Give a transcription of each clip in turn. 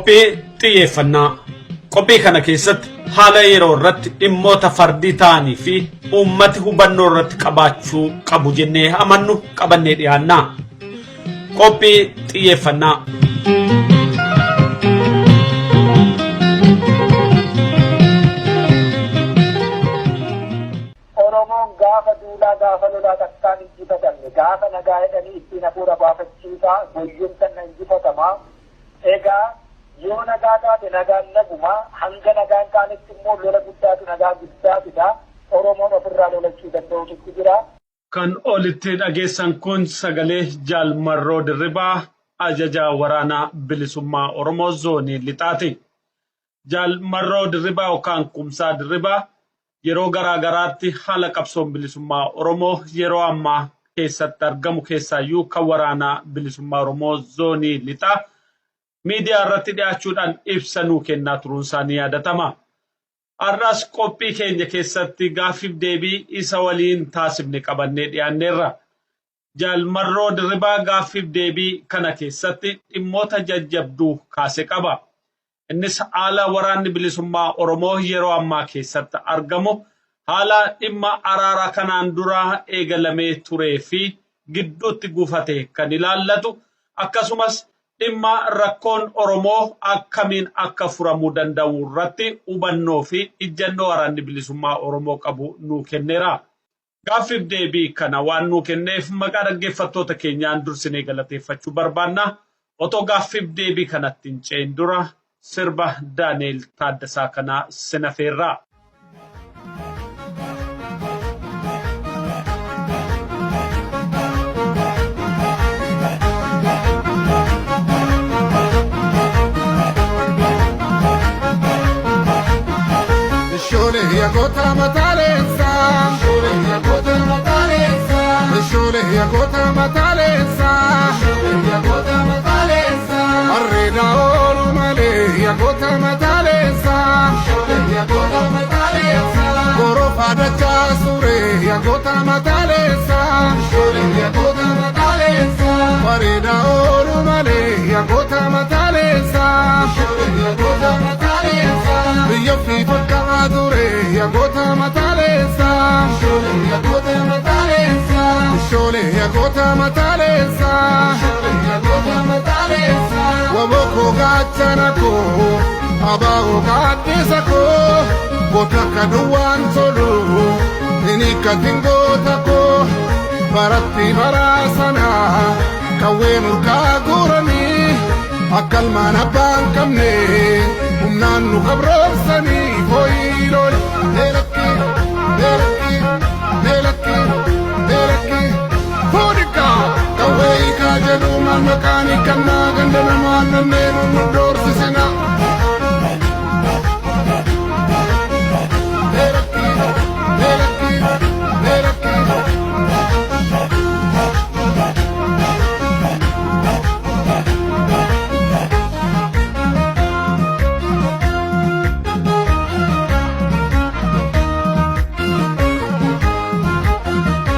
Qophii xiyyeeffannaa. Qophii kana keessatti haala yeroo irratti dhimmoota fardii ta'anii fi uummati hubannoo irratti qabaachuu qabu jennee amannu qabannee dhiyaanna. Qophii xiyyeeffannaa. Oromoon gaafa duulaa gaafa lolaa takkaan injifatamne gaafa nagaa jedhanii ittiin hafuura baafachiisaa goyyomsan na injifatamaa. Egaa yoo nagaa taate nagaan naguma hanga nagaan taanetti immoo lola guddaatu nagaa guddaa fida. Oromoon ofirraa lolachuu danda'utu jira. Kan olitti dhageessan kun sagalee Jaal Marroo Dirribaa ajajaa waraanaa bilisummaa Oromoo zoonii lixaati. Jaal Marroo Dirribaa yookaan Kumsaa Dirribaa yeroo garaa garaatti haala qabsoon bilisummaa Oromoo yeroo ammaa keessatti argamu keessaayyuu kan waraanaa bilisummaa Oromoo zoonii lixaa miidiyaa irratti dhiyaachuudhaan ibsa nuu kennaa turuun isaanii yaadatama. Har'as qophii keenya keessatti gaaffiif deebii isa waliin taasifne qabannee dhiyaanneerra. Jaal Marroo Dirribaa gaaffiif deebii kana keessatti dhimmoota jajjabduu kaase qaba. Innis haala waraanni bilisummaa Oromoo yeroo ammaa keessatti argamu, haala dhimma araara kanaan dura eegalamee turee fi gidduutti gufate kan ilaallatu, akkasumas dhimma rakkoon Oromoo akkamiin akka furamuu danda'u irratti hubannoo fi ijjannoo waraanni bilisummaa Oromoo qabu nuu kenneera. Gaaffiif deebii kana waan nuu kenneef maqaa dhaggeeffattoota keenyaan dursinee galateeffachuu barbaanna. Otoo gaaffiif deebii kanatti hin ce'in dura sirba Daani'eel Taaddasaa kana sinafeerra. Shoolee yagoota mataaleensaa. Shoolee yagoota mataaleensaa. Shoolee yagoota mataaleensaa. Shoolee yagoota mataaleensaa. Harreeda oolu malee yagoota mataaleensaa. Shoolee yagoota mataaleensaa. Gorofa dachaa suuree yagoota mataaleensaa. Shoolee yagoota mataaleensaa. Bareeda oolu malee yagoota mataaleensaa. Shoolee yagoota mataaleensaa. Biyya ofii fakkaatu ture yagoota mataaleensaa. Shoolee yagoota mataaleensaa. Shoolee yagoota mataaleensaa. Shoolee yagoota mataaleensaa. Waboo gaachana koo abaa'oo gaaddisa koo goota akka duwwaan tolu inni katiin goota koo baratti baraasana qawwee nurkaa guuranii akka ilmaan abbaan qabne humnaan nu qabroomsanii hooyiloon eelakki eelakki eelakki eelakki fuudhikaa qawwee hiikaa jedhu maal maqaan hiikannaa ganda namaa nanneen nu doorsisina. Eelakki eelakki eelakki.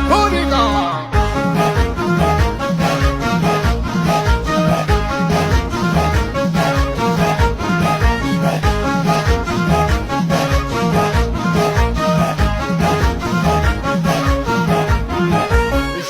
Fuudhikaa.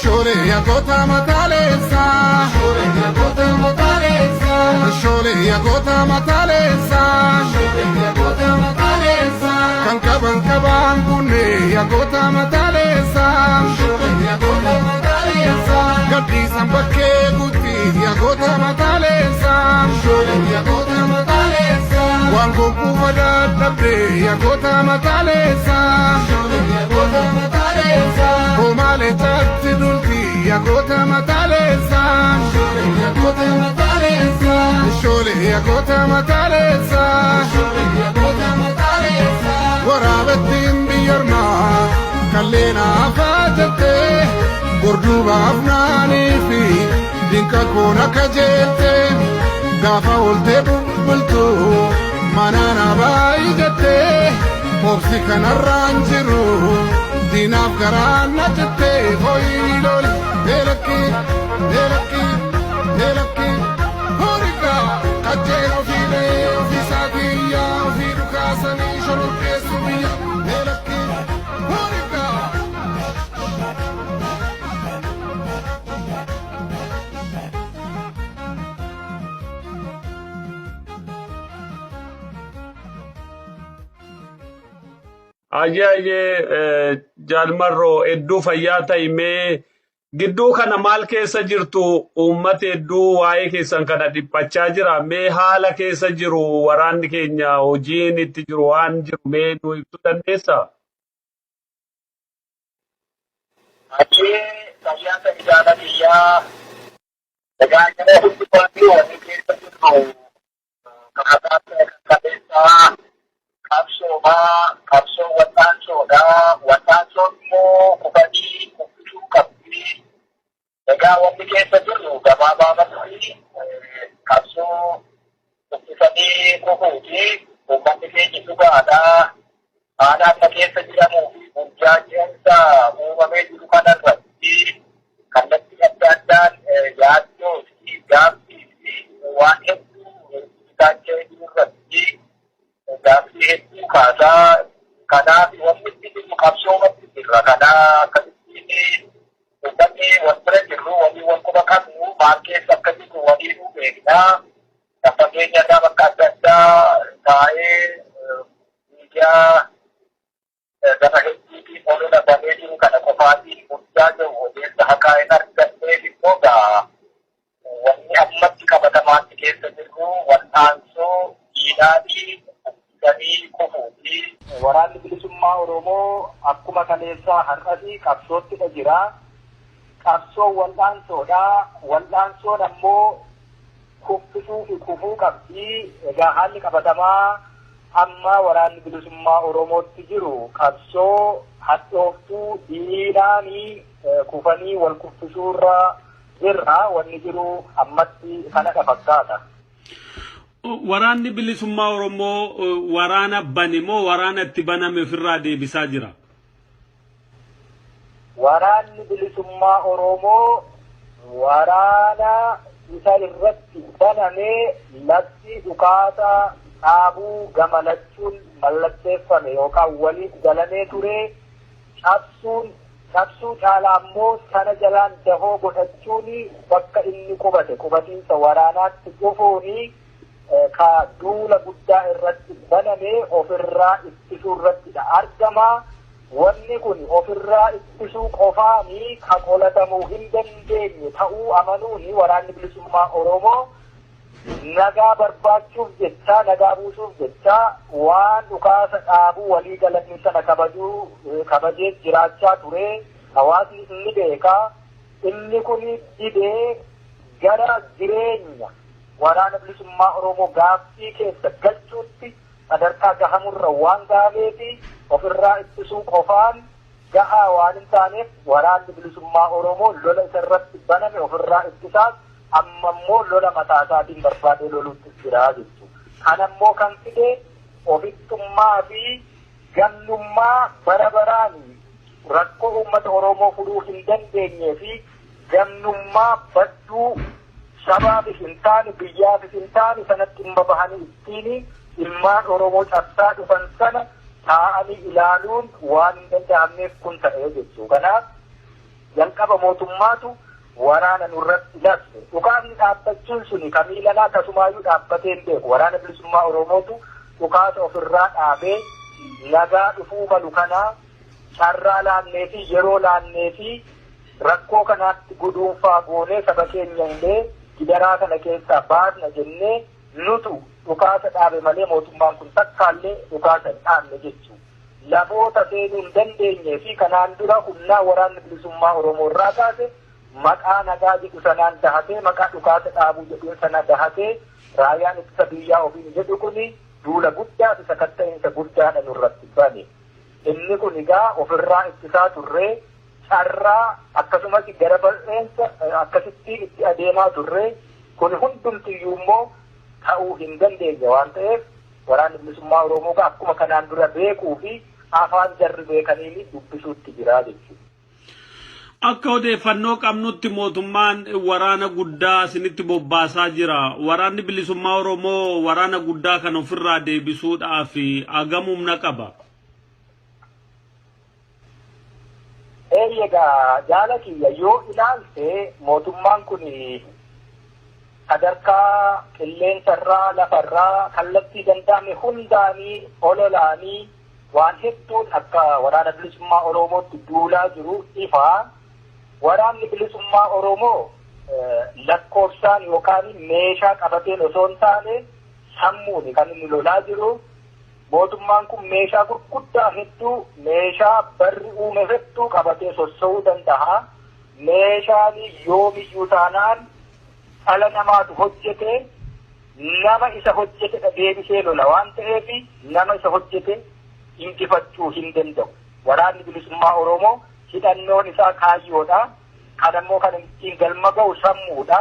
Shoolee yagoota mataaleensaa. Shoolee yagoota mataaleensaa. Shoolee yagoota mataaleensaa. Shoolee yagoota mataaleensaa. Kan qaban qabaan kunne yagoota mataaleensaa. Shoolee yagoota mataaleensaa. Gadhiisan bakkee guutti yagoota mataaleensaa. Shoolee yagoota mataaleensaa. Waan gonkuufa dadhabde yagoota mataaleensaa. Shoolee yagoota mataaleensaa. Homaalee caatti dulti yagoota mataaleensaa. Shoolee yagoota mataaleensaa. Shoolee yagoota mataaleensaa. Shoolee yagoota mataaleensaa. Waraabettiin biyya ormaa kalleen hafaa jettee gorduubaaf naanii fi dinqa koon akka jettee gaafa ooltee bulbultu manaan abaayi jettee obsi kanarraan jiru diinaaf garaan na jettee hooyilooli eelakki eelakki eelakki hoorikaa kajjeen ofiilee. Ayyee ayyee, Jaal Marroo, hedduu fayyaa ta'i. Mee gidduu kana maal keessa jirtu? Uummata hedduu waa'ee keessan kana dhiphachaa jira. Mee haala keessa jiru, waraanni keenya hojiin itti jiru, waan jiru mee nu ibsuu dandeessaa? Ayyee, fayyaa ta'i, jaala kiyyaa. Egaa yeroo hundumaatti wanni keessa jirru karaa qabeessaa qabsoomaa, qabsoo wal'aansoodhaa. Wal'aansoon immoo kufanii kuffisuu qabdi. Egaa wanni keessa jirru gabaabaamatti qabsoo kuffisanii kufuuti. Uummanni keenya dhugaadhaa. Haala amma keessa jiramuu fi burjaajeensa uumamee jiru kanarratti kallattii adda addaan yaaddoo fi gaaffii fi waan hedduu taachee jiru irratti gaaffii hedduu kaasaa. Kanaaf wanni itti jirru qabsoomatti jirra. Kanaa akkasittiin uummanni wal bira jirru, walii wal quba qabnu, maal keessa akka jirru waliinuu beeknaa. Kan fageenya irraa bakka adda addaa taa'ee miidiyaa gama hedduutiin olola banee jiru kana qofaatiin guddaa jiru odeessa haqaa hin arganneef immoo gaa wanni ammatti qabatamaatti keessa jirru wal'aansoo diinaatii kuffisanii kufuuti. Waraanni Bilisummaa Oromoo akkuma kaleessaa har'as qabsoottidha jira. Qabsoon wal'aansoodha. Wal'aansoon ammoo kuffisuu fi kufuu qabdi. Egaa haalli qabatamaa amma Waraanni Bilisummaa Oromootti jiru qabsoo hadhooftuu diinaanii kufanii wal kuffisuurra jirra. Wanni jiru ammatti kanadha fakkaata. Waraanni Bilisummaa Oromoo waraana bane moo waraana itti baname ofirraa deebisaa jira? Waraanni Bilisummaa Oromoo waraana isa irratti baname labsii dhukaasa dhaabuu gama lachuun mallatteeffame yookaan waliif galamee ture cabsuun, cabsuu caalaa ammoo sana jalaan dahoo godhachuun bakka inni qubate qubatiinsa waraanaatti dhufuuni ka duula guddaa irratti baname ofirraa ittisuu irrattidha argama. Wanni kun ofirraa ittisuu qofaani ka qolatamuu hin dandeenye ta'uu amanuuni Waraanni Bilisummaa Oromoo nagaa barbaachuuf jecha, nagaa buusuuf jecha waan dhukaasa dhaabuu walii galanii sana kabajuu kabajee jiraachaa ture. Hawaasni inni beekaa. Inni kun didee gara jireenya Waraana Bilisummaa Oromoo gaaffii keessa galchuutti sadarkaa gahamurra waan gahameefi ofirraa ittisuu qofaan gahaa waan hin taaneef Waraanni Bilisummaa Oromoo lola isa irratti baname ofirraa ittisaas amma immoo lola mataa isaatiin barbaadee loluutti jira jechuudha. Kanammoo kan fide ofittummaa fi gamnummaa bara baraan rakkoo uummata Oromoo furuu hin dandeenyee fi gamnummaa badduu sabaafis hin taane, biyyaafis hin taane sanatti dhimma bahanii ittiin ilmaan Oromoo cabsaa dhufan sana taa'anii ilaaluun waan hin danda'amneef kun ta'ee jechuudha. Kanaaf jalqaba mootummaatu waraana nurratti labse. Dhukaasni dhaabbachuun suni kamiilanaa tasumaayyuu dhaabbatee hin beeku. Waraana Bilisummaa Oromootu dhukaasa ofirraa dhaabee nagaa dhufuu malu kanaa carraa laannee fi yeroo laannee fi rakkoo kanaatti guduunfaa goonee saba keenya illee gidaraa kana keessaa baasna jennee nutu dhukaasa dhaabe malee mootummaan kun takkaallee dhukaasa hin dhaabne jechuudha. Lafoota seenuu hin dandeenyee fi kanaan dura humnaa Waraanni Bilisummaa Oromoo irraa kaase maqaa nagaa jedhu sanaan dahatee, maqaa dhukaasa dhaabuu jedhu sana dahatee raayyaan ittisa biyyaa ofiin jedhu kuni duula guddaa fi sakatta'iinsa guddaadha nurratti bane. Inni kun egaa ofirraa ittisaa turree, carraa akkasumas gara bal'eensa akkasittiin itti adeemaa turree, kun hundumtiyyuu immoo ta'uu hin dandeenye waan ta'eef Waraanni Bilisummaa Oromoo akkuma kanaan dura beekuu fi afaan jarri beekaniin dubbisuutti jira jechuudha. Akka odeeffannoo qabnutti mootummaan waraana guddaa isinitti bobbaasaa jira. Waraanni Bilisummaa Oromoo waraana guddaa kana ofirraa deebisuudhaaf hagam humna qaba? Egaa jaala kiyya, yoo ilaalte mootummaan kun sadarkaa qilleensarraa, lafarraa, kallattii danda'ame hundaanii ololaanii Waan hedduun akka waraana bilisummaa Oromootti duulaa jiru ifaa. Waraanni bilisummaa Oromoo lakkoofsaan yookaan meeshaa qabateen osoo hin taane sammuuni kan inni lolaa jiru. Mootummaan kun meeshaa gurguddaa hedduu, meeshaa barri uume hedduu qabatee sossoo'uu danda'a. Meeshaan yoomiyyuu taanaan dhala namaatu hojjete, nama isa hojjete deebisee lola waan ta'eef nama isa hojjete injifachuu hin danda'u. Waraanni bilisummaa Oromoo hidhannoon isaa kaayyoodha. Kanammoo kan ittiin galma ga'u sammuudha.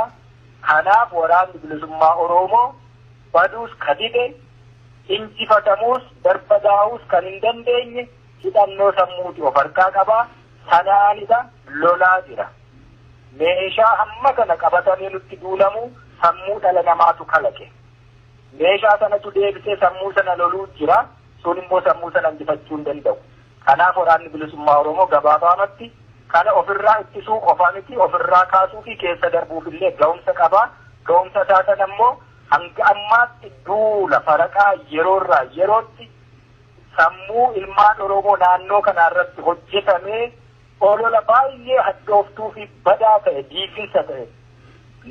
Kanaaf waraanni bilisummaa Oromoo baduus ka dide, injifatamuus barbadaa'uus kan hin dandeenye hidhannoo sammuuti of harkaa qabaa. Sanaanidha lolaa jira. Meeshaa hamma kana qabatanii nutti duulamu sammuu dhala namaatu kalaqe. Meeshaa sanatu deebisee sammuu sana loluu jira. Sun immoo sammuu sana injifachuu hin danda'u. Kanaaf waraanni bilisummaa Oromoo gabaabaamatti kana ofirraa ittisuu qofa miti, ofirraa kaasuu fi keessa darbuuf illee ga'umsa qabaa. Ga'umsa isaa sana immoo hanga ammaatti duula faraqaa yeroorraa yerootti sammuu ilmaan Oromoo naannoo kanarratti hojjetamee olola baay'ee hadhooftuu fi badaa ta'e, diiginsa ta'e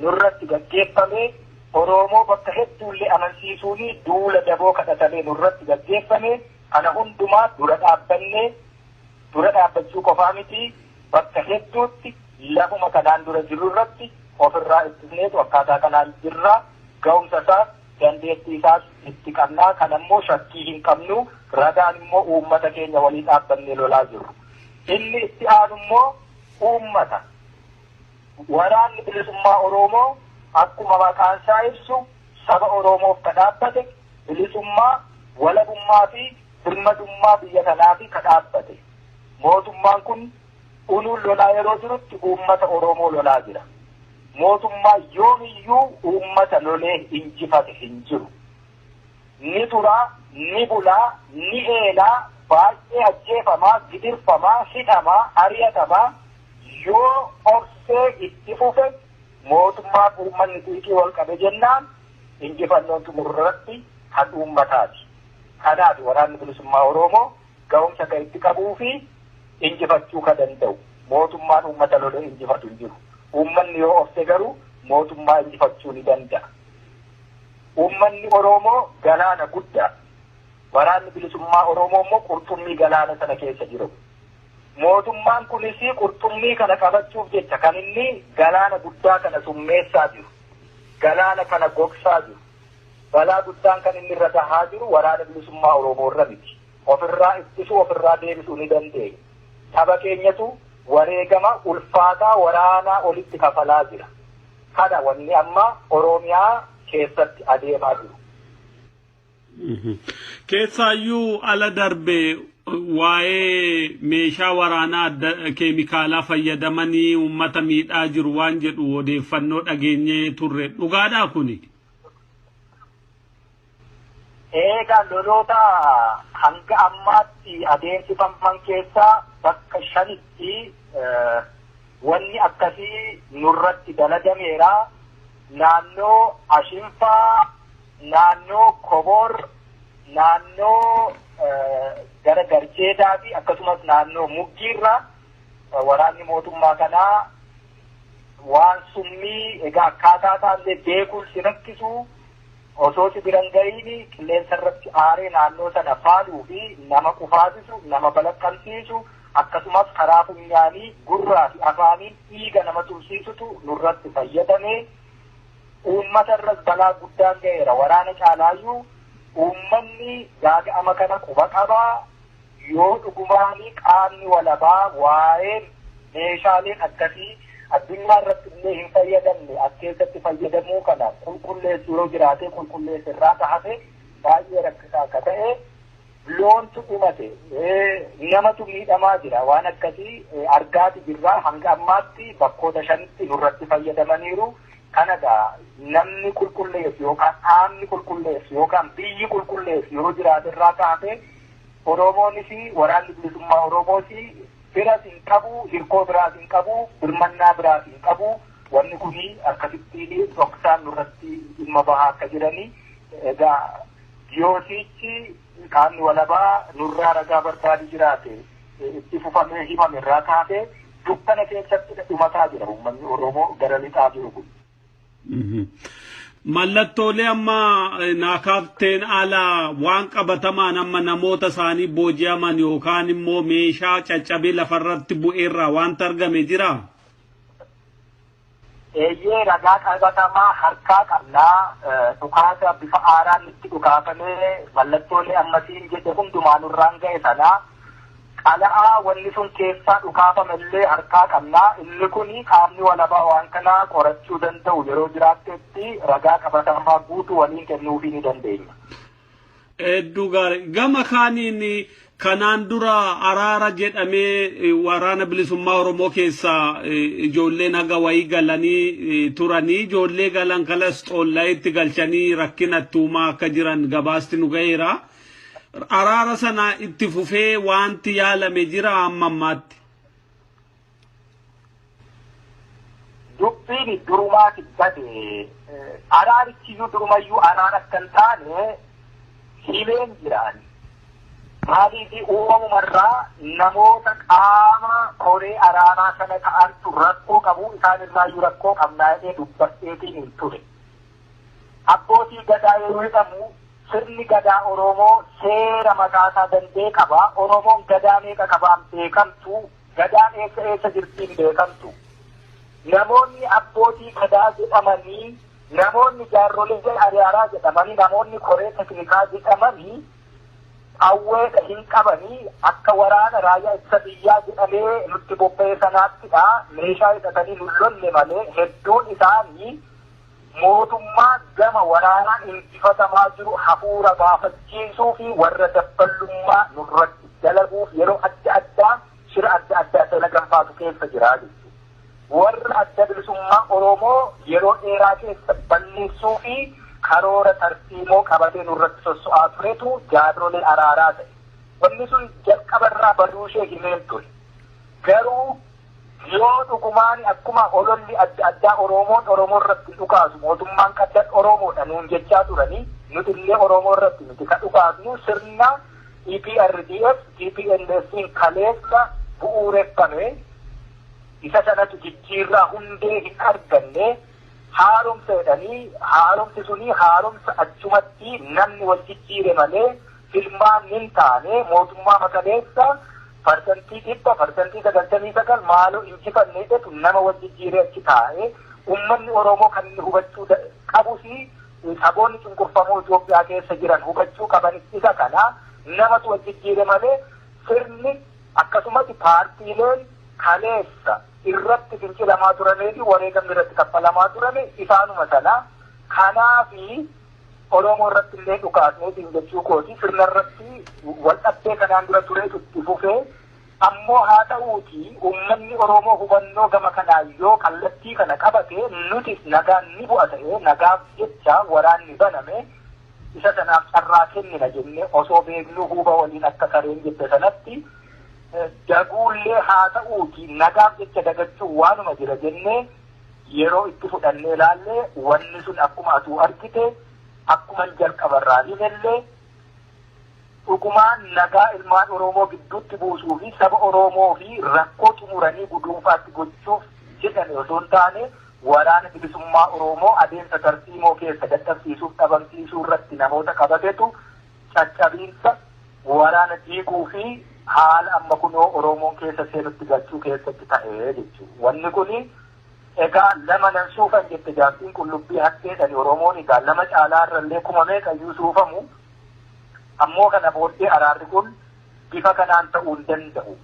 nurratti gaggeeffamee Oromoo bakka hedduullee amansiisuun duula daboo kadhatamee nurratti gaggeeffame. Kana hundumaa dura dhaabbannee, dura dhaabbachuu qofaa miti, bakka hedduutti lafuma kanaan dura jiru irratti ofirraa ittisneetu akkaataa kanaan jirra. Ga'umsa isaas dandeettii isaas itti qabnaa. Kanammoo shakkii hin qabnu. Ragaan immoo uummata keenya walii dhaabbannee lolaa jiru. Inni itti aanu immoo uummata. Waraanni bilisummaa Oromoo akkuma maqaan isaa ibsu saba Oromoof ka dhaabbate, bilisummaa, walabummaa fi birmadummaa biyya kanaaf ka dhaabbate. Mootummaan kun unuun lolaa yeroo jirutti uummata Oromoo lolaa jira. Mootummaa yoomiyyuu uummata lolee injifate hin jiru. Ni turaa, ni bulaa, ni eelaa, baay'ee ajjeefamaa, gidirfamaa, hidhamaa, ari'atamaa yoo obsee itti fufe mootummaa uummanni xiiqii wal qabe jennaan injifannoon xumurratti kan uummataati. Kanaaf waraanni bilisummaa Oromoo ga'umsa kan itti qabuu fi injifachuu kan danda'u. Mootummaan uummata lolee injifatu hin jiru. Uummanni yoo obse garuu mootummaa injifachuu ni danda'a. Uummanni Oromoo galaana guddaa. Waraanni bilisummaa Oromoo immoo qurxummii galaana sana keessa jiru. Mootummaan kunis qurxummii kana qabachuuf jecha kan inni galaana guddaa kana summeessaa jiru. Galaana kana gogsaa jiru. Balaa guddaan kan inni irra gahaa jiru waraana bilisummaa Oromoo irra miti. Ofirraa ittisuu, ofirraa deebisuu ni dandeenya. Saba keenyatu wareegama ulfaataa waraanaa olitti kafalaa jira. Kana wanni amma Oromiyaa keessatti adeemaa jiru. Keessaayyuu ala darbe waa'ee meeshaa waraanaa keemikaalaa fayyadamanii uummata miidhaa jiru waan jedhu odeeffannoo dhageenyee turre. Dhugaadhaa kuni? Egaa loloota hanga ammaatti adeemsifaman keessaa bakka shanitti wanni akkasii nurratti dalagameera. Naannoo Ashinfaa, naannoo Kobor, naannoo gara Garjeedaa fi akkasumas naannoo Muggiirra waraanni mootummaa kanaa waan summii egaa akkaataa isaallee beekuun si rakkisu osoo si biran gahiin qilleensa irratti aaree naannoo sana faaluu fi nama qufaasisu, nama balaqqamsiisu, akkasumas karaa funyaanii, gurraa fi afaaniin dhiiga nama tursiisutu nurratti fayyadame. Uummata irras balaa guddaan ga'eera. Waraana caalaayyuu uummanni gaaga'ama kana quba qabaa. Yoo dhugumaanii qaamni walabaa waa'ee meeshaaleen akkasii addunyaa irratti illee hin fayyadamne as keessatti fayyadamuu kana qulqulleessu yoo jiraate qulqulleessa irraa taate baay'ee rakkisaa akka ta'e loontu dhumate, namatu miidhamaa jira. Waan akkasii argaati jirraa hanga ammaatti bakkoota shanitti nurratti fayyadamaniiru. Kanagaa namni qulqulleessu yookaan qaamni qulqulleessu yookaan biyyi qulqulleessu yoo jiraate irraa kaafee Oromoonis waraanni bilisummaa Oromoos firas hin qabu, hirkoo biraas hin qabu, birmannaa biraas hin qabu. Wanni kuni akkasittiin dhoksaan nurratti dhimma bahaa akka jiranii. Egaa yoosichi Qaamni walabaa nurraa ragaa barbaadu jiraate itti fufamee himame irraa kaasee dukkana keessatti dhumataa jira uummanni Oromoo gara lixaa jiru kun. Mallattoolee amma naakaafteen ala waan qabatamaan amma namoota isaanii booji'aman yookaan immoo meeshaa caccabee lafarratti bu'eerraa wanta argame jira. Eeyyee, ragaa qabatamaa harkaa qabnaa. Dhukaasa bifa aaraan itti dhukaafamee mallattoolee ammasiin jedhe hundumaa nurraan ga'e sanaa qala'aa wanni sun keessaa dhukaafame illee harkaa qabnaa. Inni kun qaamni walabaa waan kanaa qorachuu danda'u yeroo jiraattetti ragaa qabatamaa guutuu waliin kennuufii ni dandeenya. Hedduu gaarii. Gama kaaniin kanaan dura araara jedhamee Waraana Bilisummaa Oromoo keessaa ijoolleen haga wayii galanii turanii, ijoollee galan kalas xoolla'itti galchanii rakkina tuumaa akka jiran gabaasti nu ga'eera. Araara sana itti fufee wanti yaalame jira amma ammaatti? Dubbiin durumaati bade. Araarichiyyuu durumayyuu araara akka hin taane himeen jiraan. Maaliif? Uumamumarraa namoota qaama koree araaraa sana ta'antu rakkoo qabu, isaan irraayyuu rakkoo qabnaa jedhee dubbadheetiin hin ture. Abbootii gadaa yeroo jedhamu, sirni gadaa Oromoo seera mataasaa danda'e qaba. Oromoon gadaa meeqa qabaan beekamtu, gadaan eessa eessa jirtiin beekamtu. Namoonni abbootii gadaa jedhamanii, namoonni jaarrolee araaraa jedhamanii, namoonni koree teknikaa jedhamanii qawweedha hin qabanii. Akka waraana raayyaa ittisa biyyaa jedhamee nutti bobba'e sanaattidha meeshaa hidhatanii nu lolle malee, hedduun isaanii mootummaa gama waraanaan injifatamaa jiru hafuura baafachiisuu fi warra dabballummaa nurratti dalaguuf yeroo adda addaa shira adda addaa dalagan faatu keessa jira jechuudha. Warra Adda Bilisummaa Oromoo yeroo dheeraa keessa balleessuu fi karoora tarsiimoo qabatee nurratti sosso'aa turetu jaarrolee araaraa ta'e. Wanni sun jalqabarraa baduu ishee himeen ture. Garuu yoo dhugumaan akkuma ololli adda addaa Oromoon Oromoo irratti dhukaasu, mootummaan qaddan Oromoodha nuun jechaa turanii, nuti illee Oromoo irratti nuti ka dhukaasnu sirna EPRDF TPLF'n kaleessa bu'uureffame isa sanatu jijjiirraa hundee hin arganne. Haaromsa jedhanii, haaromsi suni haaromsa achumatti namni wal jijjiire malee filmaan hin taane. Mootummaa makaleessa 100%, 99% maaloo injifanne jedhu nama wal jijjiiree achi taa'e. Ummanni Oromoo kan inni hubachuu qabus, saboonni cunqurfamoo Itoophiyaa keessa jiran hubachuu qabanis isa kana: namatu wal jijjiire malee sirni akkasumas paartiileen kaleessa irratti fincilamaa turamee fi wareegamni irratti kaffalamaa turame isaanuma sana. Kanaafi Oromoo irratti illee dhukaasneetiin jechuu kooti, sirna irratti wal dhabdee kanaan dura tureetu itti fufee. Ammoo haa ta'uuti, uummanni Oromoo hubannoo gama kanaa yoo kallattii kana qabate, nutis nagaan ni bu'a ta'ee nagaaf jecha waraanni baname isa sanaaf carraa kennina jennee osoo beeknuu, huuba waliin akka sareen jette sanatti daguullee haa ta'uuti, nagaaf jecha dagachuu waanuma jira jennee yeroo itti fudhannee ilaallee, wanni sun akkuma atuu argite, akkuma jalqabarraa himellee, dhugumaan nagaa ilmaan Oromoo gidduutti buusuu fi saba Oromoo fi rakkoo xumuranii guduunfaatti gochuuf jedhame osoo hin taane, Waraana Bilisummaa Oromoo adeemsa tarsiimoo keessa dadhabsiisuuf dhabamsiisuu irratti namoota qabatetu caccabiinsa waraana diiguu fi haala amma kunoo Oromoon keessa seenutti galchuu keessatti ta'ee jechuudha. Wanni kuni egaa lama nan suufan jette jaartiin qullubbii hatteedhani. Oromoon egaa lama caalaa irrallee kuma meeqayyuu suufamu. Ammoo kana booddee araarri kun bifa kanaan ta'uu hin danda'u.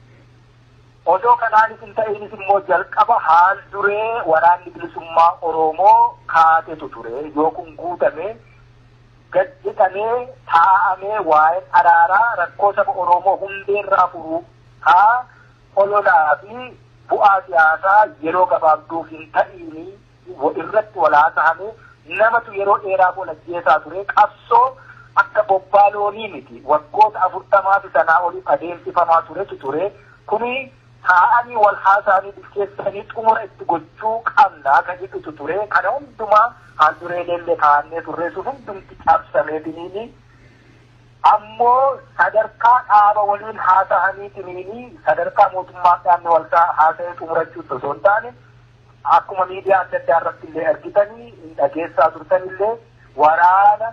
Osoo kanaanis hin ta'inis immoo jalqaba haal duree Waraanni Bilisummaa Oromoo kaatetu ture. Yoo kun guutame, gad jedhamee taa'amee waa'een araaraa rakkoo saba Oromoo hundeerraa furuu haa ololaa fi bu'aa siyaasaa yeroo gabaabduuf hin ta'iini irratti wal haasa'ame. Namatu yeroo dheeraa wal ajjeesaa ture. Qabsoo akka bobbaa loonii miti, waggoota 40 fi sanaa oliif adeemsifamaa turetu ture. Kuni taa'anii wal haasa'anii bilcheessanii xumura itti gochuu qabna ka jedhutu ture. Kana hundumaa haal dureeleellee kaa'annee turre, sun hundumti cabsamee biniini. Ammoo sadarkaa dhaaba waliin haasa'aniitiin sadarkaa mootummaa dhaabni wal haasa'ee xumurachuutti osoo hin taane akkuma miidiyaa adda addaa irratti illee argitanii dhageessaa turtan illee waraana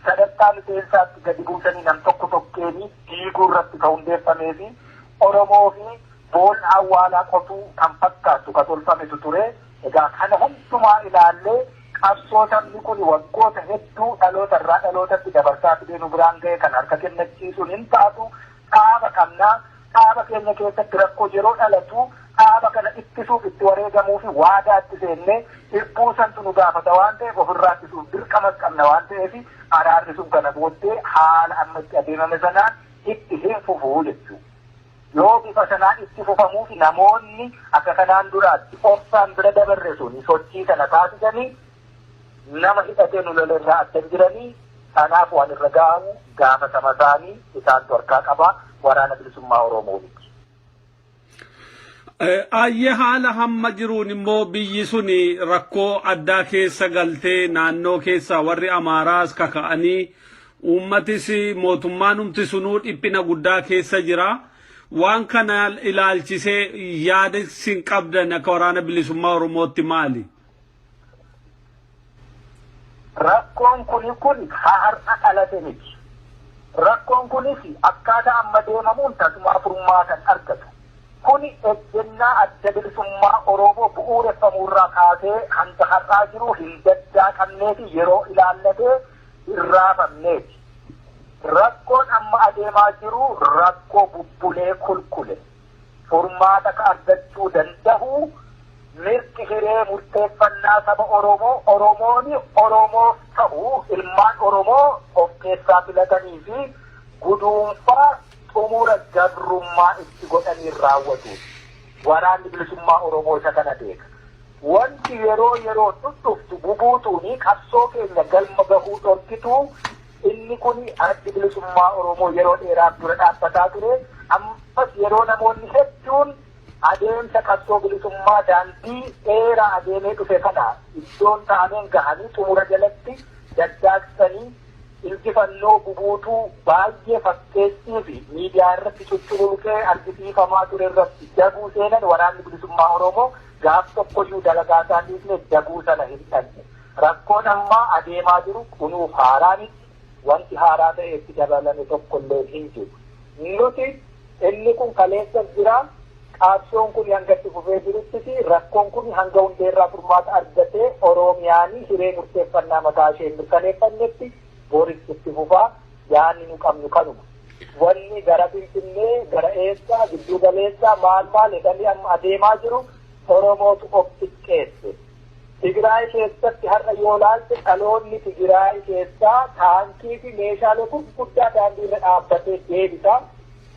sadarkaa miseensaatti gadi buusanii nam tokko tokkeenii diiguu irratti kan hundeeffamee fi Oromoo fi boolla awwaalaa qotuu kan fakkaattu kan tolfametu ture. Egaa kana hundumaa ilaallee qabsoo sabni kun waggoota hedduu dhaloota irraa dhalootatti dabarsaa fidee nu biraan ga'e kan harka kennachiisuun hin taatu. Dhaaba qabnaa, dhaaba keenya keessatti rakkoo yeroo dhalatu dhaaba kana ittisuuf itti wareegamuu fi waadaa itti seennee dhibbuu santu nu gaafata waan ta'eef ofirraa ittisuuf dirqamas qabna waan ta'eef araarri sun kana booddee haala amma itti adeemame sanaan itti hin fufuu jechuudha. Yoo bifa sanaan itti fufamuuf namoonni akka kanaan duraatti obsaan bira dabarre sun sochii sana taasisanii nama hidhatee nu lola irraa adda jiranii sanaaf waan irra ga'amu gaafatama isaanii isaantu harkaa qabaa waraana bilisummaa Oromoo miti. Ayyee haala hamma jiruun immoo biyyi sun rakkoo addaa keessa galtee naannoo keessa warri Amaaraas kaka'anii uummatis mootummaan humti sunuu dhiphina guddaa keessa jira. Waan kana ilaalchisee yaada isin qabdan akka waraana bilisummaa Oromootti maali? Rakkoon kuni kun har'a dhalate miti. Rakkoon kunis akkaataa amma deemamuun tasuma furmaata kan argatu. Kuni ejjennaa adda bilisummaa Oromoo bu'uureffamuurraa kaasee hanga har'aa jiru hin daddaaqamnee fi yeroo ilaallatee hin raafamneeti. Rakkoon amma adeemaa jiru rakkoo bubbulee kulkule. Furmaata ka argachuu danda'u mirgi hiree murteeffannaa saba Oromoo Oromooni Oromoof ta'u ilmaan Oromoo of keessaa filatanii fi guduunfaa xumura gabrummaa itti godhanii raawwatu. Waraanni bilisummaa Oromoo isa kana beeka. Wanti yeroo yeroo dhuftu bubuutuuni qabsoo keenya galma gahuu dhorkitu inni kun addi bilisummaa Oromoo yeroo dheeraaf dura dhaabbataa ture. Ammas yeroo namoonni hedduun adeemsa qabsoo bilisummaa daandii dheeraa adeemee dhufe kana iddoon taaneen gahanii xumura jalatti daddaaqsanii injifannoo bubuutuu baay'ee fakkeessii fi miidiyaa irratti cucculuqee argisiifamaa ture irratti daguu seenan waraanni bilisummaa Oromoo gaaf tokkoyyuu dalagaa isaa dhiisne daguu sana hin dhabne. Rakkoon ammaa adeemaa jiru kunuuf haaraa miti. Wanti haaraa ta'e itti dabalame tokkollee hin jiru. Nuti inni kun kaleessa jira. Qabsoon kun hanga itti fufee jirutti rakkoon kun hanga hundeerraa furmaata argatee Oromiyaanii hiree murteeffannaa mataa ishee mirkaneeffannetti boris itti fufaa yaanni nu qabnu kanuma. Wanni gara Finfinnee, gara eessaa, gidduu galeessaa maal maal jedhanii amma adeemaa jiru Oromootu of xiqqeesse. Tigraay keessatti har'a yoo laalte dhaloonni Tigraay keessaa taankii fi meeshaalee gurguddaa daandii irra dhaabbatee deebisa.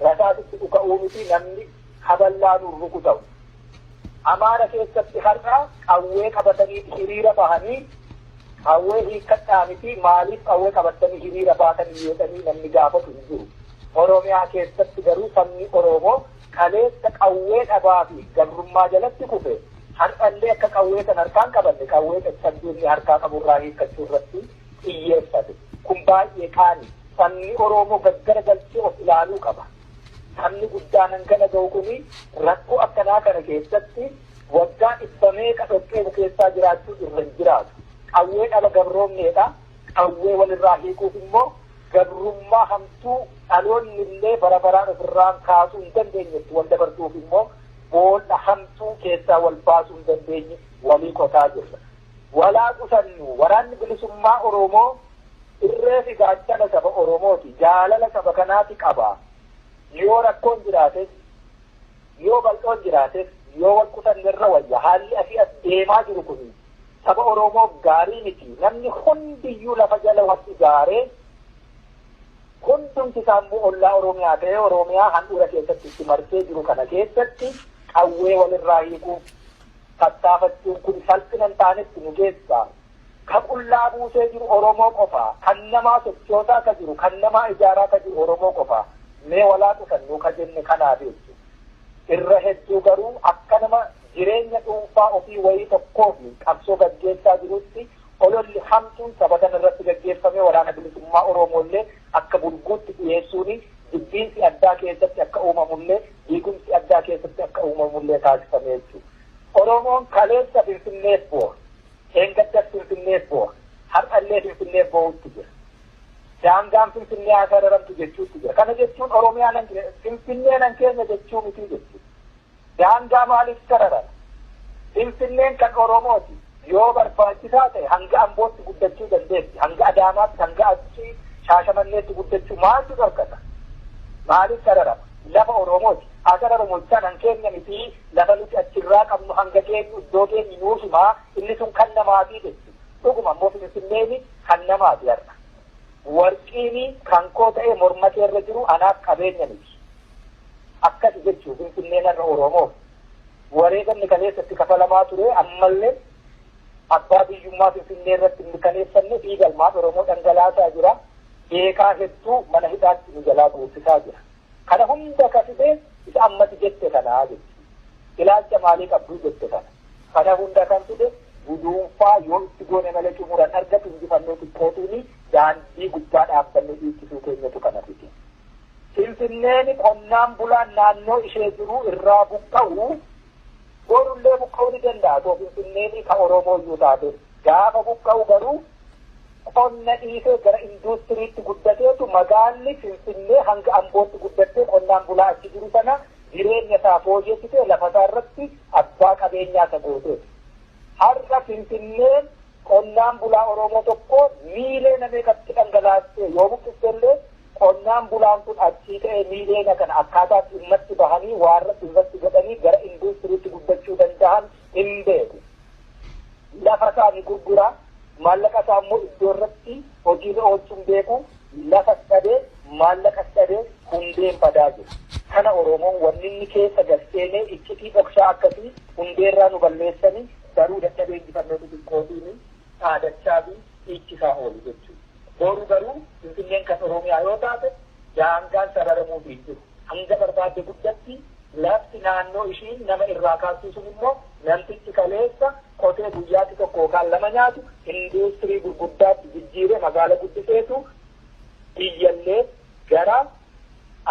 Rasaasitti dhuka'uu miti namni kaballaan rukutamu. Amaara keessatti har'a qawwee qabatanii hiriira bahanii qawwee hiikkadhaa miti maaliif qawwee qabatanii hiriira baatanii jedhanii namni gaafatu hin jiru. Oromiyaa keessatti garuu sabni Oromoo kaleessa qawwee dhabaa fi gabrummaa jalatti kufe har'allee akka qawwee kan harkaan qabanne qawwee caccabduu harkaa qaburraa hiikkachuu irratti xiyyeeffate. Kun baay'ee qaani. Sabni Oromoo gaggara galchee of ilaaluu qaba. Sabni guddaan hangana ga'u kuni rakkoo akkanaa kana keessatti waggaa dhibba meeqa dhoqqee keessaa jiraachuu irra hin jiraatu. Qawwee dhala gabroomneedha. Qawwee walirraa hiikuuf immoo gabrummaa hamtuu dhaloonni illee bara baraan ofirraan kaasuu hin dandeenyetti wal dabarsuuf immoo boolla hamtuu keessaa wal baasuu hin dandeenye walii qotaa jirra. Walaa qusannu waraanni bilisummaa Oromoo irree fi gaachana saba Oromooti. Jaalala saba kanaati qaba. Yoo rakkoon jiraates, yoo bal'oon jiraates, yoo wal qusannerra wayya haalli asii as deemaa jiru kun saba Oromoof gaarii miti. Namni hundiyyuu lafa jala wal ijaaree hundumti isaammoo ollaa Oromiyaa ta'ee Oromiyaa handhuura keessatti itti marsee jiru kana keessatti qawwee walirraa hiikuuf tattaafachuun kun salphina hin taanetti nu geessa. Ka qullaa buusee jiru Oromoo qofa. Kan namaa sochoosaa ka jiru, kan namaa ijaaraa ka jiru Oromoo qofa. Mee walaa qusannuu ka jenne kanaaf jechuudha. Irra hedduu garuu akka nama jireenya dhuunfaa ofii wayii tokkoo fi qabsoo gaggeessaa jirutti Ololli hamtuun saba kana irratti gaggeeffame waraana bilisummaa Oromoollee akka bulguutti dhiyeessuun jibbiinsi addaa keessatti akka uumamullee diigumsi addaa keessatti akka uumamullee taasifame jechuudha. Oromoon kaleessa Finfinneef boo'a. Eengaddas Finfinneef boo'a. Har'allee Finfinneef boo'utti jira. Daangaan Finfinnee haa sararamtu jechuutti jira. Kana jechuun Oromiyaa nan Finfinnee nan keenya jechuu miti jechuudha. Daangaa maaliif sararama? Finfinneen kan Oromooti. Yoo barbaachisaa ta'e hanga Ambootti guddachuu dandeessi. Hanga Adaamaatti, hanga Achii Shaashamanneetti guddachuu maaltu dhorkata? Maaliif sararama? Lafa Oromooti. Haa sararamu jechaan han keenya miti lafa nuti achirraa qabnu hanga geenyu iddoo geenyu nuuf himaa inni sun kan namaatii jechuudha. Dhuguma immoo Finfinneen kan namaati har'a. Warqiin kan koo ta'e morma keerra jiru anaaf qabeenya miti. Akkasi jechuu Finfinneen har'a Oromoof. Wareegamni kaleessatti kafalamaa ture ammallee abbaa biyyummaa Finfinnee irratti mirkaneeffanne dhiiga ilmaan Oromoo dhangalaasaa jira. Beekaa hedduu mana hidhaatti nu jalaa buusisaa jira. Kana hunda ka fide isa ammati jette kanaa jechuudha. Ilaalcha maalii qabduu jette kana. Kana hunda kan fide guduunfaa yoo itti goone malee xumuran argatu injifannoo xiqqootuuni daandii gubbaa dhaabbannee dhiichisuu keenyatu kana fide. Finfinneen qonnaan bulaan naannoo ishee jiru irraa buqqa'u borullee buqqa'uu ni danda'a. Too Finfinneen ka Oromoo iyyuu taate gaafa buqqa'u garuu qonna dhiisee gara induustiriitti guddateetu magaalli Finfinnee hanga Ambootti guddattee qonnaan bulaa achi jiru sana jireenya isaa fooyyessitee lafa isaa irratti abbaa qabeenyaa isa gooteeti. Har'a Finfinneen qonnaan bulaa Oromoo tokko miileena meeqatti dhangalaastee yoo buqqiste illee qonnaan bulaan kun achii ka'ee miileena kana akkaataa dhimmatti bahanii waa irratti investi godhanii gara induustiriitti guddachuu danda'an hin beeku. Lafa isaa ni gurgura. Maallaqa isaa immoo iddoo irratti hojiirra oolchuun beeku lafa dhabee maallaqa dhabee hundeen badaa jira. Kana Oromoon wanni inni keessa galseenee iccitii dhoksaa akkasii hundeerraa nu balleessanii garuu dadhabee injifannoo xixiqqootiin dhaadachaa fi dhiichisaa oolu jechuudha. Boru garuu Finfinneen kan Oromiyaa yoo taate daangaan sararamuuf hin jiru. Hanga barbaadde guddatti lafti naannoo ishiin nama irraa kaastuu sun immoo namtichi kaleessa qotee guyyaatti tokko yookaan lama nyaatu induustirii gurguddaatti jijjiiree magaala guddiseetu biyyallee gara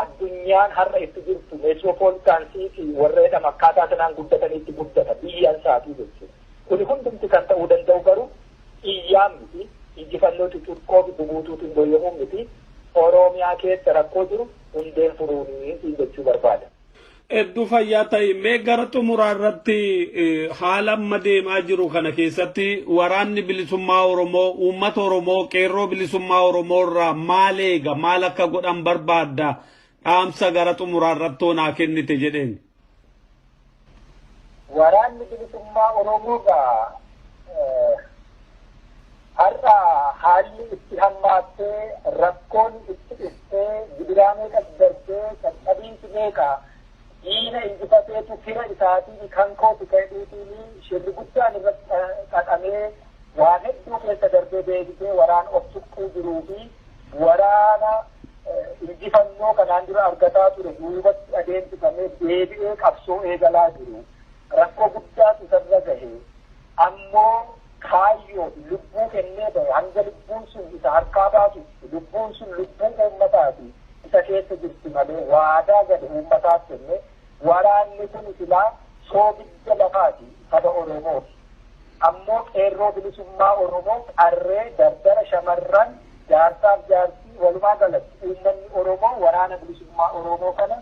addunyaan har'a itti jirtu meetiroopoolitaan siitii warra jedhama akkaataa sanaan guddataniitti guddata biyyaan isaatii jechuudha. Kuni hundumti kan ta'uu danda'u garuu iyyaan miti injifannoo xixiqqoo fi bubuutuutiin dooyyamuun miti Oromiyaa keessa rakkoo jiru hundeen furuunii jechuu barbaada. Hedduu fayyaa ta'e mee gara xumuraa irratti haala amma deemaa jiru kana keessatti waraanni bilisummaa Oromoo uummata Oromoo qeerroo bilisummaa Oromoo irraa maal eega maal akka godhan barbaadda dhaamsa gara xumuraa irratti naa kennite jedheen. Waraanni bilisummaa Oromoo gaa har'a haalli itti hammaattee rakkoon itti dhuftee gidiraa meeqa darbee caccabiinsi meeqa diina injifateetu fira isaatiin kan kooti ka'eetiin shirri guddaan irratti xaxamee waan hedduu keessa darbee deebisee waraana of tuqquu jiruu fi waraana injifannoo kanaan dura argataa ture duubatti adeemsifamee deebi'ee qabsoo eegalaa jiru. Rakkoo guddaatu isarra gahe ammoo kaayyoo lubbuu kennee bahe hanga lubbuun sun isa harkaa baatu lubbuun sun lubbuu uummataati isa keessa jirti malee waadaa gade uummataaf kenne waraanni kun silaa soogidda lafaati saba Oromooti. Ammoo qeerroo bilisummaa Oromoo qarree dardara shamarran jaarsaaf jaartii walumaa galatti uummanni Oromoo waraana bilisummaa Oromoo kana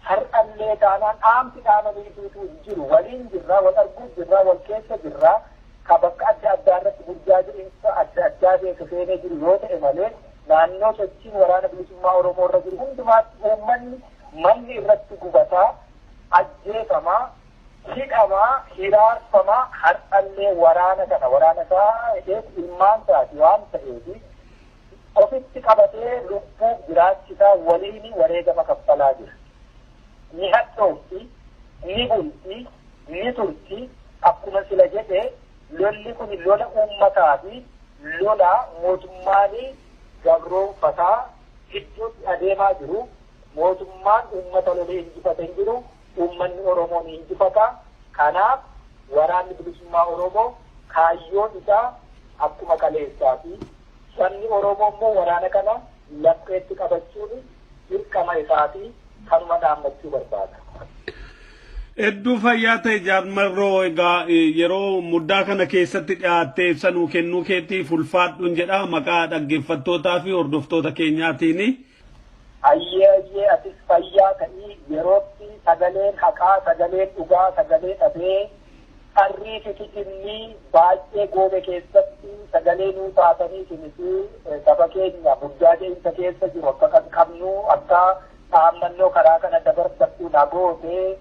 har'allee taanaan dhaamsi dhaamaniituutu hin jiru. Waliin jirraa, wal arguu jirraa, wal keessa jirraa ka bakka adda addaa irratti burjaajiinsa adda addaa keessa seenee jiru yoo ta'e malee naannoo sochiin waraana bilisummaa Oromoo irra jiru hundumaatti uummanni manni irratti gubataa, ajjeefamaa, hidhamaa, hiraarfamaa har'allee waraana kana waraana isaa ilmaan isaati waan ta'eef ofitti qabatee lubbuuf jiraachisaa waliin wareegama kaffalaa jira. Ni hadhoofti, ni bulti, ni turti akkuma sila jedhe lolli kun lola uummataa fi lola mootummaan gabroonfataa gidduutti adeemaa jiru. Mootummaan uummata lolee injifate hin jiru. Uummanni Oromoo ni injifata. Kanaaf waraanni bilisummaa Oromoo kaayyoon isaa Akkuma kaleessaa fi sabni Oromoo immoo waraana kana laphee qabachuun dirqama isaatii kanuma dhaammachuu barbaada. Hedduu fayyaa ta'e, Jaal Marroo. Egaa yeroo muddaa kana keessatti dhiyaattee ibsa nuu kennuu keetiif ulfaadhuun jedha maqaa dhaggeeffattootaa fi hordoftoota keenyaatiin. Ayyee ayyee, atis fayyaa ta'ii. Yerootti sagaleen haqaa, sagaleen dhugaa sagalee dhabee qarrii fi kijibni baay'ee goobe keessatti sagalee nuu taatanii isinis saba keenya muddaa deemsa keessa jiru akka kan qabnu akka dhaammannoo karaa kana dabarfattu na gootee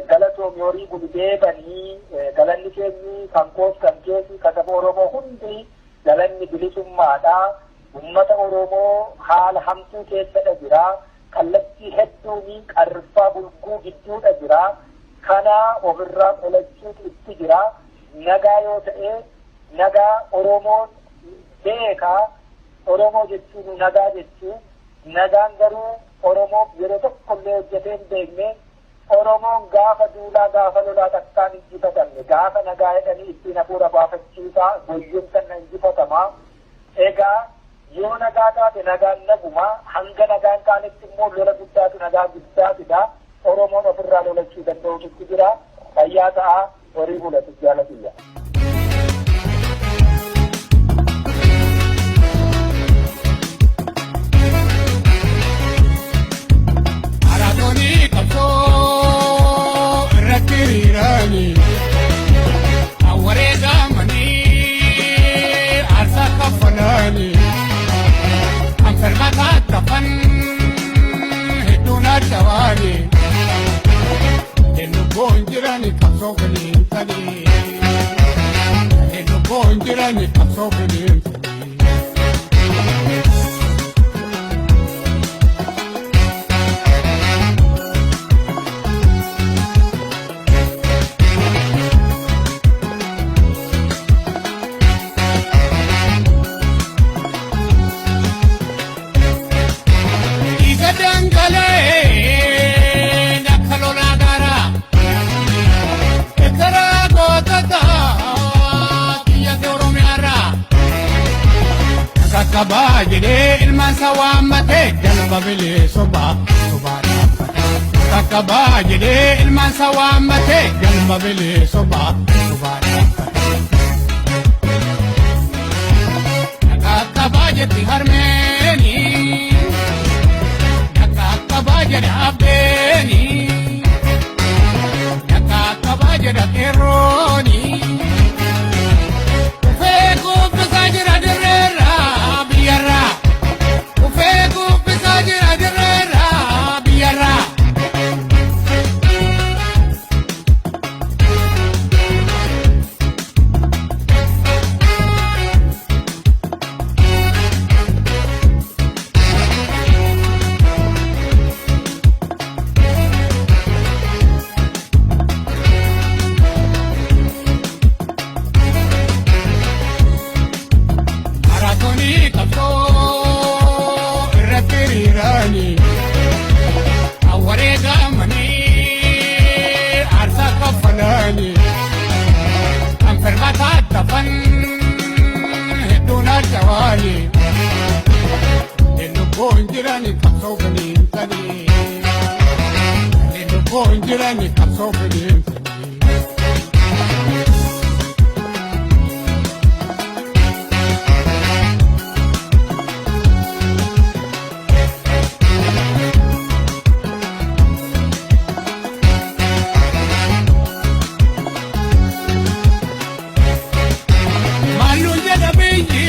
galatoomi. Horii buli, deebanii galanni keenyi kan koos, kan keesi, kan saba Oromoo hundi galanni bilisummaadha. Ummata Oromoo haala hamtuu keessadha jira. Kallattii hedduun qarfaa bulguu gidduudha jira. Kana ofirraa qolachuutu itti jira. Nagaa yoo ta'e, nagaa Oromoon beekaa. Oromoo jechuun nagaa jechuu. Nagaan garuu Oromoof yeroo tokkollee hojjetee hin beekne. Oromoon gaafa duulaa, gaafa lolaa takkaan injifatamne. Gaafa nagaa jedhanii ittiin hafuura baafachiisaa goyyumsan injifatamaa. Egaa yoo nagaa taate nagaan naguma. Hanga nagaan taanetti immoo lola guddaatu nagaa guddaa fida. Oromoon ofirraa lolachuu danda'utu jira. Fayyaa ta'a, horii bulatu, jaalatiyya. Maraatoonii qabsoo irratti hiriiranii awwareegamanii aarsaa kaffalanii kan firmataa tafan hedduun addawaanii lubbuun jirani qabsoo finiinsanii, lubbuun jirani qabsoo finiinsanii. Dhiiga dhangala'ee akka lolaa gaaraa ekeraa gootota biyya Oromiyaarraa qaqqabaa jedhee ilmaan isaa waammatee galma bilisummaa sobaa dhaabbate. Qaqqabaa jedhee ilmaan isaa waammatee galma bilisummaa sobaa dhaabbate. Qaqqabaa jetti harmeeni. Qaqqabaa jedha abbeeni. Qaqqabaa jedha qeerrooni. Ufee kubbisaa jira dirreerraa biyyarraa. Ufee kubbisaa jira dirreerraa biyyarraa. Maraatoonii qabsoo irratti hiriiranii awwareegamanii aarsaa kaffalanii kan firmataa tafan hedduun addawaanii lubbuun jirani qabsoo finiinsanii, lubbuun jirani qabsoo finiinsanii. Maallu jedha biyyi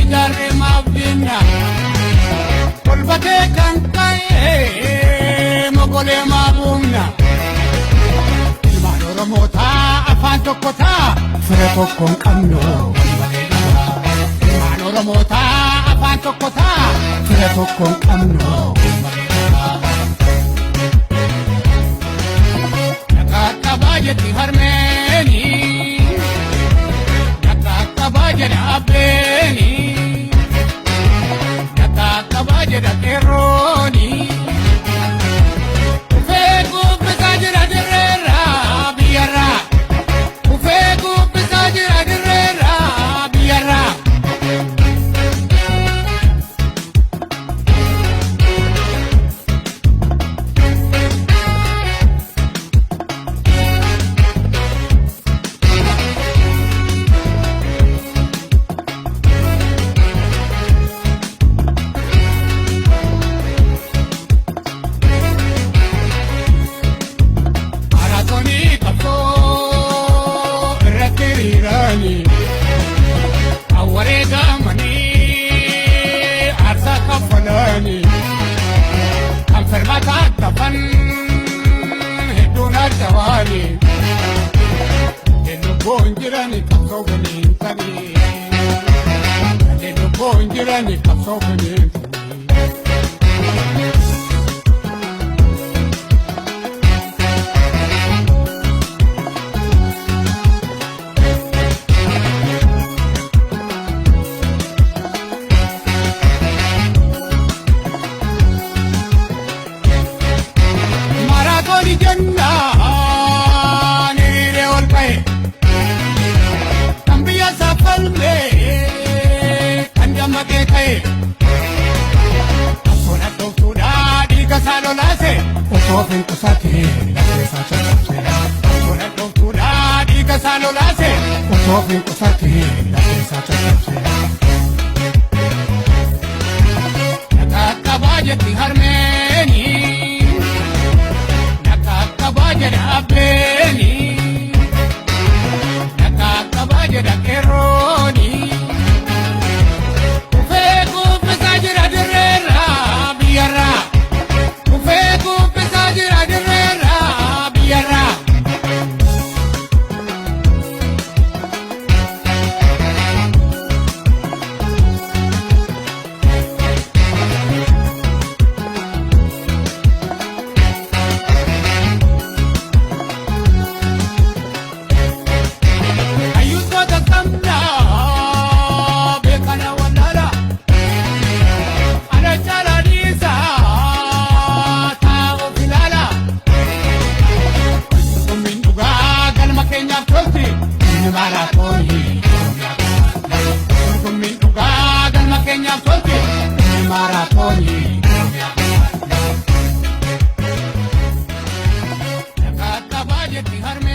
ijaarree maaf dinna tolfatee kan ka'e mogolee maa buumna. Ilmaan Oromootaa afaan tokko taa fira tokko hin qabnu wal malee dhabaa. Ilmaan Oromootaa afaan tokko taa fira tokko hin qabnu wal malee dhabaa. Qaqqabaa jetti harmeeni. Qaqqabaa jedha abbeeni. Qaqqabaa jedha qeerrooni. Ufee kubbisaa jira dirreerraa biyyarraa. Ufee kubbisaa jira dirreerraa. qabsoo finiinsanii. Kanneen lubbuun jiraniif qabsoo finiinsanii. Maraatoonii jennaan hiriiree ol ba'e. Kan biyya isaa falmee kan dammaqee ka'e. Qabsoon hadhooftuudhaa dhiiga isaa lolaase osoo of hin qusatiin lafee isaa caccabse. Qabsoon hadhooftuudhaa dhiiga isaa lolaase osoo of hin qusatiin lafee isaa caccabse. Dhaqaa jetti harmeeni. Dhaqaa jedha abbeeni. Dhaqaa jedha qeerrooni. Kufee kuffisaa jira dirreerraa biyyarraa. Kufee kuffisaa jira dirreerraa biyyarraa. Hayyuutota qabnaa beekana wallaala. Ana caalaa dhiisaa taa'uuf ilaala. Dorgommiin dhugaa galma keenyaaf tolti. Inni maaraatoonii Oromiyaa keessatti. Dorgommiin dhugaa galma keenyaaf tolti. Inni maaraatoonii Oromiyaa keessatti. Dhaqaa qabaa jetti harmee.